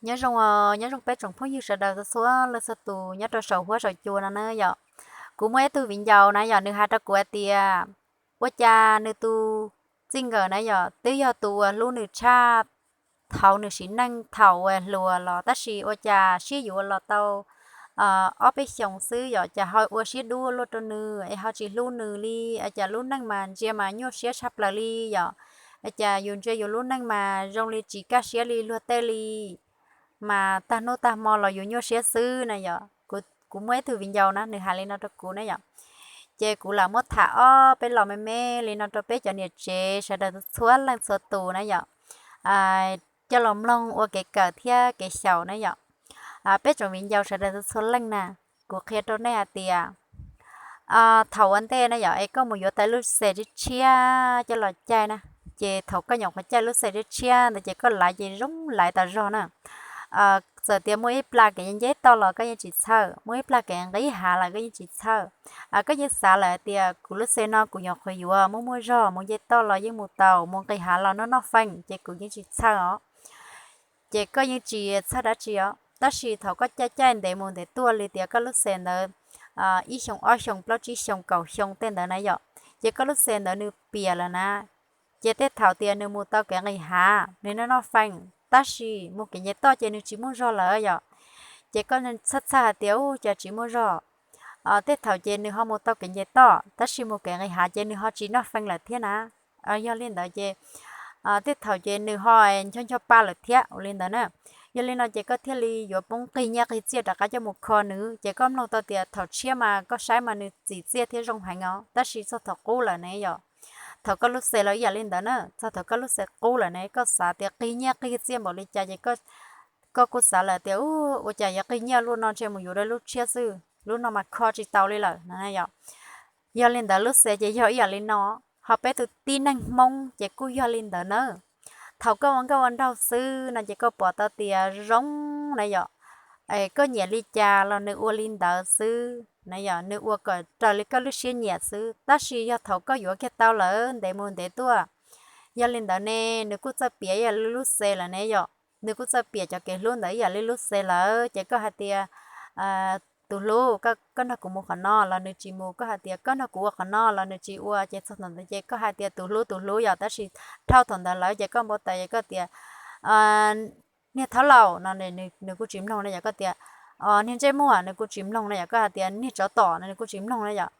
Nyob zoo, nyob zoo peb tsoom phooj ywg sawv daws txhua leej txhua tus nyob rau saum huab saum cua no na yom. Kuv muaj ib tug viv ncaus na yom, nws hais rau kuv hais tias ua cas nws tus txij nkawm na yom twb yog tus uas hlub nws tshaj thaum nws sim neej thaum uas hluas los tab sis ua cas sib yuav los tau ob peb xyoos xwb yom, cas ho ua siab dub luaj rau nws es ho tsis hlub nws li, cas lub neej mas ntsia mas nyuaj siab tshaj plaws li yom. Cas yus ntsia yus lub neej mas zoo li tsis kaj siab li luag tej li, mas tag hnub tag hmo los yus nyuaj siab xwb na yom. Kuv muaj ib tug viv ncaus na nws hais li no rau kuv na yom. Ces kuv lam muab tham ob peb los me me li no rau peb cov niam tsev sawv daws txhua leej txhua tus na yom, coj los mloog ua kev kawm thiab kev xyaum na yom. Peb tsoom viv ncaus sawv daws txhua leej na, kuv qhia rau nej hais tias thaum ua ntej na yom es koj mus yuav tau lub xes tshiab tshiab coj los caij na, ces thaum koj nyuam qhuav caij lub xes tshiab tshiab ntawd ces koj laiv ces zoo laiv tas zog na. Txawm tias muaj ib plag kev nce toj los koj yeej tsis txhawj, muaj ib plag kev nqis hav los koj yeej tsis txhawj. Koj yeej xav lawm hais tias kuv lub xes no kuv nyuam qhuav yuav muaj muaj zog, mus nce toj los yeej mus tau, mus nqis hav los noj noj feej ces kuv yeej tsis txhawj os. Ces koj yeej tsis txhawj dab tsi os, tab sis thaum koj caij caij ntev mus ntev tuaj li tias koj lub xes ntawd ib xyoos ob xyoos plaub tsib xyoos kaum xyoo tej ntawd na yom, ces koj lub xes ntawd nws piam lawm na. Ces tej thaum tias nws mus tau kev nqis hav nws noj noj feej tab sis mus kev nce toj ces nws tsis muaj zog lawm yom. Ces koj txhawj txhawj hais tias ub cas tsis muaj zog. Tej thaum ces nws ho mus tau kev nce toj tab sis mus kev nqis hav ces nws ho tsis noj feej lawm thiab na. Yog li ntawd ces tej thaum ces nws ho ncho ncho pa lawm thiab ua li ntawd na. Yog li no ces koj thiaj li yuav poob qig nyiaj qig txiaj rov qab coj mus kho nws, ces koj mloog tau tias thaum tshiab mas koj saib mas nws txim txiaj thiab zoo heev os, tab sis txog thaum qub lawm ne yom, thaum koj lub xes los ib yam li ntawd na, txog thaum koj lub xes qub lawm ne koj xav tias qig nyiaj qig txiaj npaum li cas ces koj kuj xav lawm tias ua cas yuav qig nyiaj luaj no ntshe mus yuav rau lub tshiab xwb, lub no mas kho tsis tau li lawm no yom. Yog li ntawd lub xes ces yog ib yam li no, ho peb tus tib neeg Hmoob ces kuj yog li ntawd na. Thaum koj ua nkauj ua nraug xwb no ces koj pom tau tias zoo na yom, koj nyiam li cas los nws ua li ntawd xwb na yom, nws ua kom raws li koj lub siab nyiam xwb. Tab sis yog thaum koj yuav kiag tau lawm ntev mus ntev tuaj, yog li ntawd ne nws kuj txawj piam ib yam li lub xes lawm ne yom, nws kuj txawj piam cov kev hlub ntawd ib yam li lub xes lawm ces koj hais tias tus hlub, koj nrog kuv mus qhov no los nws tsis mus, koj hais tias koj nrog kuv ua qhov no los nws tsis ua, ces txog thaum ntawd ces koj hais tias tus hlub tus hlub yom, tab sis dhau thaum ntawd lawm ces koj npau taws ces koj tias niag thaub laus no nws kuj tsis mloog na yom, koj tias niag ntsej muag nws kuj tsis mloog na yom, koj hais tias niag tsov tom no nws kuj tsis mloog na yom.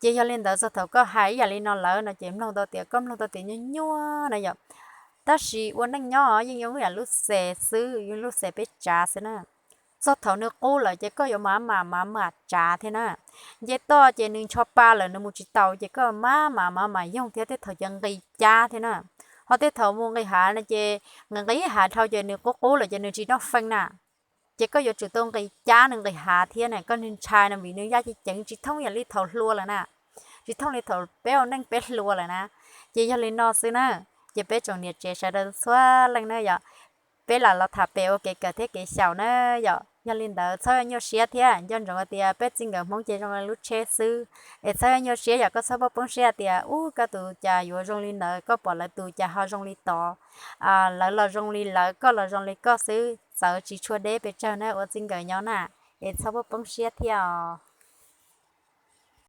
Ces yog li ntawd txog thaum koj hais ib yam li no lawm no ces mloog tau tias koj mloog tau tias nyuaj nyuaj na yom. Tab sis ua neej nyob yeej yuav ib yam lub xes xwb, lub xes peb tsav xwb na. Txog thaum nws qub lawm ces koj yuav mam mam mam mam tsav thiab na. Nce toj ces nws ncho pa lawm nws mus tsis taus ces koj mam mam mam mam yoog thiab, tej thaum ces nqis cab thiab na. Ho tej thaum mus nqis hav no ces nqis nqis hav dhau ces nws qub qub lawm ces nws tsis noj feej na. Ces koj yuav tsum tau nqis cab nws nqis hav thiab na, koj ntshai no vim nws yaj ceev ceev tsis thooj yam li thaum hluas lawm na, tsis thooj li thaum peb ua neej peb hluas lawm na. Ces yog li no xwb na, ces peb tsoom niam tsev sawv daws txhua leej na yom, peb lam los tham pem ua kev kawm thiab kev xyaum na yom. Yog li ntawd txhob nyuaj siab thiab, nco ntsoov tias peb txij nkawm Hmoob ces zoo li lub tsheb xwb, es txhob nyuaj siab yom, koj txhob poob siab tias ub koj tus cas yuav zoo li ntawd, koj pom lawv tus cas ho zoo li tod, lawv los zoo li lawv, koj los zoo li koj xwb, txawv tsis tshua deb pes tsawg na ua txij nkawm nyob na, es txhob poob siab thiab os.